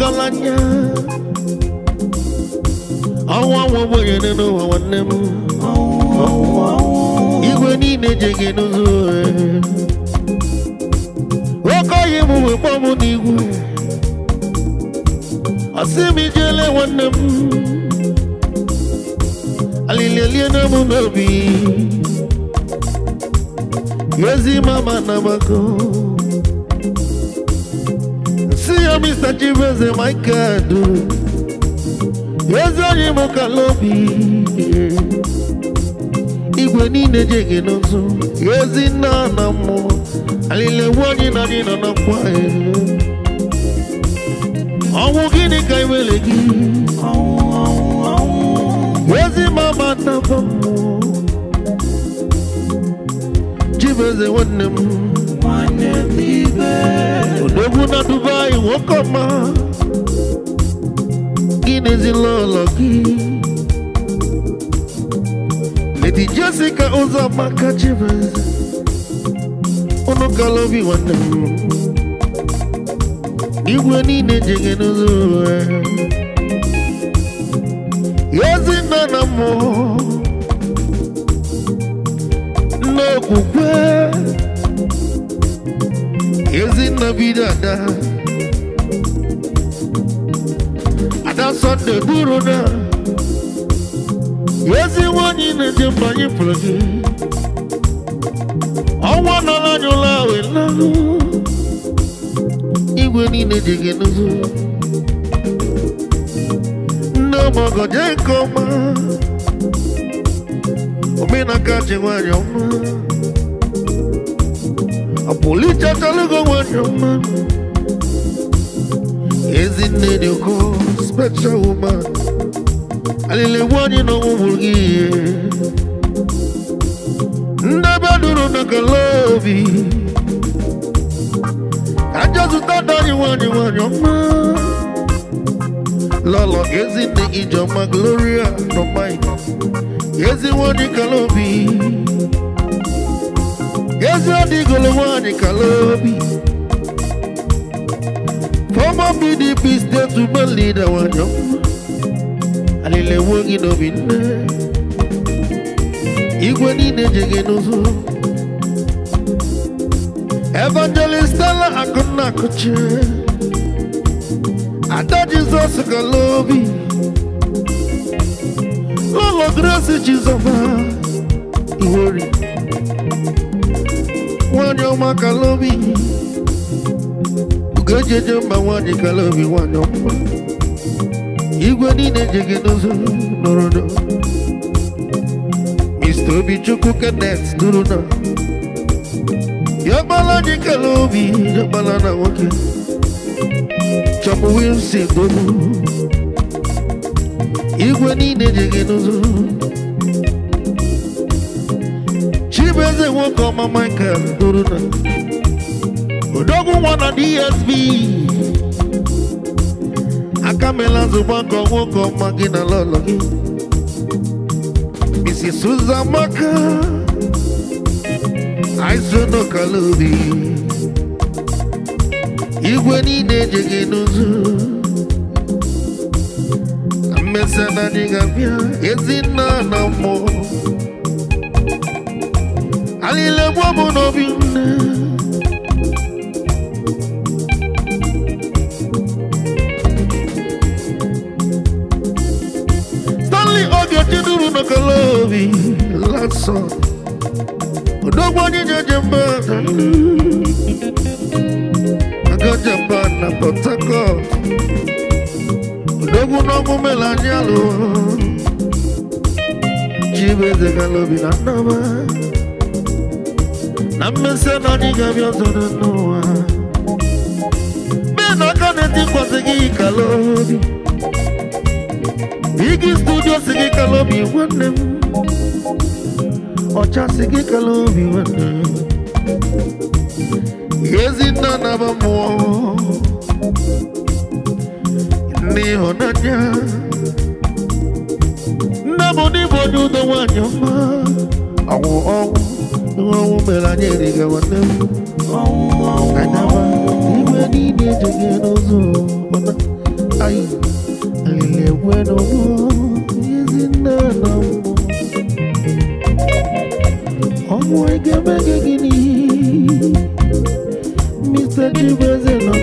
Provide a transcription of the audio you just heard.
Ọgaranya ọnwa nwa ogbenye n'ụwa nwanne m. Igwe niile jeghị n'ụzọ. Oke oyi m wee kpọọ m n'igwe, ọsị m ijele nwanne m alilielie na m n'obi ezi mama na mako si ya. Mr. Chibeze Michael Duru, ezi onye m kala obi. Igwe niile jeghị n'ụzọ. Ezi nna na mmụọ alilewu anyị na anyị nọ n'ọkwa. Ọnwụ, gịnị ka imele gị? Ezi mama na mmụọ Chibeze nwanne m. Nwanne m ibe. Odogwu na Dubai, nwoke ọma gị n'ezinụlọ ụlọ gị, Lady Jessica Ụzọamaka Chibeze, unu kala obi nwanne m. Igwe niile jege n'ụzọ. Ezinna na mmụọ nna okwukwe, ezinna bido ada ada Sunday buru na ezi nwanyị na-eje mba. Anyị fụrụ gị ọnwa nọrọ anyị ụlọ ahụ lanụ. Igwe niile dị gị n'ụzọ. Nne ọmọgọ jee nke ọma, omenaka ji nwanyị ọma, ọpụlichatalugo nwanyị ọma. Ezinne dị ụkọ, special woman. Alịla anyị na ọnwụ gburu gị ihe ndebe duru na kalaobi ka njọ zụta danyị nwanyị, nwanyị ọma, lọlọ ezinne Ijeọma Gloria Nọmike, ezi nwanyị kalaobi, ezi ọdịgolo nwanyị kalaobi, former PDP state woman leader, nwanyị ọma. Alịla enwe gị n'obi nne. Igwe niile je gị n'ụzọ. Evangelist Stella Akụnna Akụchi, Ada Jizọs Kalaobi, Lọlọ Grace Chizọba Iwori, nwanyị ọma Kalaobi, Ugojeje mba, nwanyị Kalaobi, nwanyị ọma. Igwe niile je gị n'ụzọ nọrọdọ. Mr. Obichukwu Kenneth Duruna, Yọgbala ji Kalaobi, yọgbala na nwoke Chọpụ Wilson Dobu. Igwe niile je gị n'ụzọ. Chibueze nwoke ọma Michael Duruna, odogwu nwa na DSB aka mela nzụgbakọ, nwoke ọma gị na lọlọ gị, Mrs. Ụzọamaka Aizono Kalaobi. Igwe niile ejeghị n'ụzọ. Mmesa na anyị ga-abịa. Ezinna na mmụọ alile gbuo m n'obi nne. Stanley Ogechi duru na Kalaobi lasọ, odogwu onye jeje mba aga Japan na Port Harcourt, odogwu n'ọgwụ mere anyị alụ. Chibueze Kalaobi na nnama na mmesị na anyị ga-abịa ọzọ n'ụwa mee na aka na-etikwasị gị Kalaobi. Bigi Studio si gị Kalaobi nwanne m, ọcha si gị Kalaobi nwanne m. Ezinna na-aba mmụọ nne ịhụnanya, nne m n'ịbụ onye udo, nwanyị ọma. Ọnwụ, ọnwụ, ihe ọnwụ mere anyị eriga nwanne m. Anyaba igwe niile ejeghị n'ụzọ mana Ayi, alili ekwe n'ụgbọ ezi nne na mbụ. Ọnwụ ị ga-eme gị gịnị? Mr. Chibueze nọ.